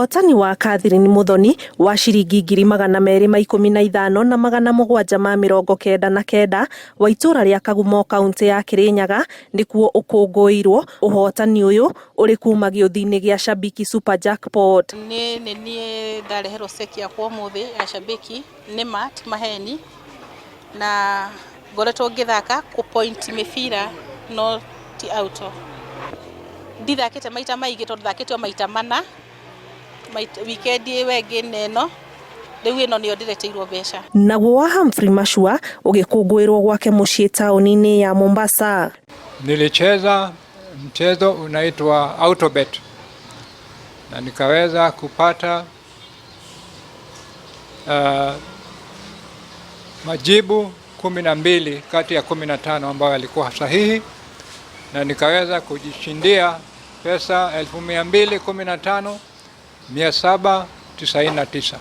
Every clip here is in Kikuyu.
Ũhotani wa Catherine Muthoni wa ciringi 215,799 wa itũra rĩa Kagumo kauntĩ ya Kirinyaga nĩkuo ũkũngũĩirwo. Ũhotani ũyũ ũrĩ kuma gĩũthi-inĩ gĩa Shabiki Super Jackpot. Niĩ nĩ niĩ ndareherwo ceki yakwa ũmũthĩ ya Shabiki, nĩ ma ti maheni, na ngoretwo ngĩthaka kũ point mĩbira no ti auto. Ndithakĩte maita maingĩ tondũ thakĩte o maita mana, weekend ĩyo ĩngĩ na ĩno, rĩu ĩno nĩyo ndĩreteirwo mbeca. Naguo wa Humphrey Mashua ũgĩkũngũĩrwo gwake mũciĩ taũni-inĩ ya Mombasa. Nilicheza mchezo unaitwa Autobet na nikaweza kupata majibu 12 kati ya 15 ambayo yalikuwa sahihi na nikaweza kujishindia pesa 215,799.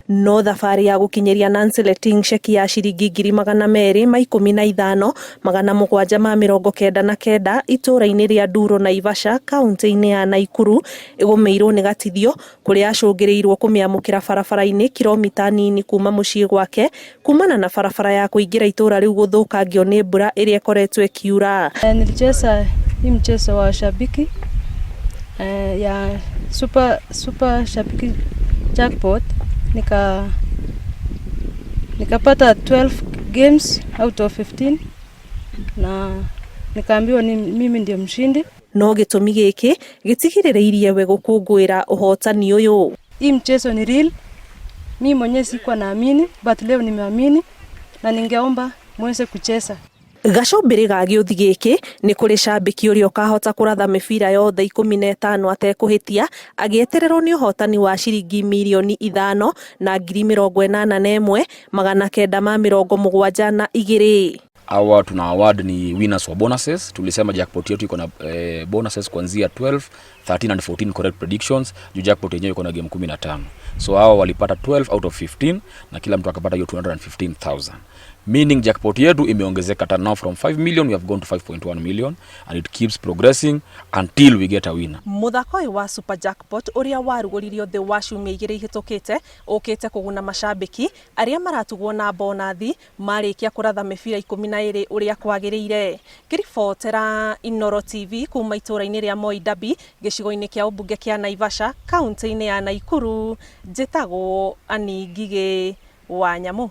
No thabarĩ ya gũkinyĩria Nancy Leting ceki ya ciringi 215,799 itũra-inĩ rĩa Nduro Naivasha kauntĩ-inĩ ya Nakuru ĩgũmĩirwo nĩ gatithio kũrĩa acũngĩrĩirio kũmĩamũkĩra barabara-inĩ kilomita nini kuma mũciĩ gwake kumana na barabara ya kũingĩra itũra rĩu gũthũkangio nĩ mbura ĩrĩa ĩkoretwo ĩkiura. Nilicheza hii mchezo wa Shabiki ya super Shabiki Jackpot, nikapata 12 games out of 15 na nikaambiwa ni mimi ndio mshindi. No gĩtũmi gĩkĩ gĩtigirĩrĩirie we gũkũngũĩra ũhotani ũyũ. Hii mchezo ni real, mi mwenyewe sikuwa naamini but leo nimeamini na ningeomba muweze kucheza. Gacũmbĩrĩ ga gĩũthi gĩkĩ nĩ kũrĩ cambĩki ũrĩa ũkahota kũratha mĩbira yothe 15 atekũhĩtia agĩetererwo nĩ ũhotani wa ciringi 5,081,972. Hawa tuna award ni winners wa bonuses. Tulisema jackpot yetu iko na bonuses kuanzia 12, 13 and 14 correct predictions. Juu jackpot yenyewe iko na game 15. So hawa walipata 12 out of 15 na kila mtu akapata hiyo 215,000. Meaning jackpot yetu imeongezeka tena, now from 5 million we have gone to 5.1 million and it keeps progressing until we get a winner. Mũthako ũyũ wa Super Jackpot ũrĩa warugũririo thĩ wa ciumia 2 ihĩtũkĩte ũkĩte kũguna macambĩki arĩa maratugwo na bonathi marĩkia kũratha mĩbira 12 ũrĩa kwagĩrĩire. Ngĩribotera Inooro TV kuma itũra-inĩ rĩa Moi Dabi gĩcigo-inĩ kĩa ũmbunge kĩa Naivasha kauntĩ-inĩ ya Nakuru, njĩtagwo Annie Ngigĩ wa Nyamũ.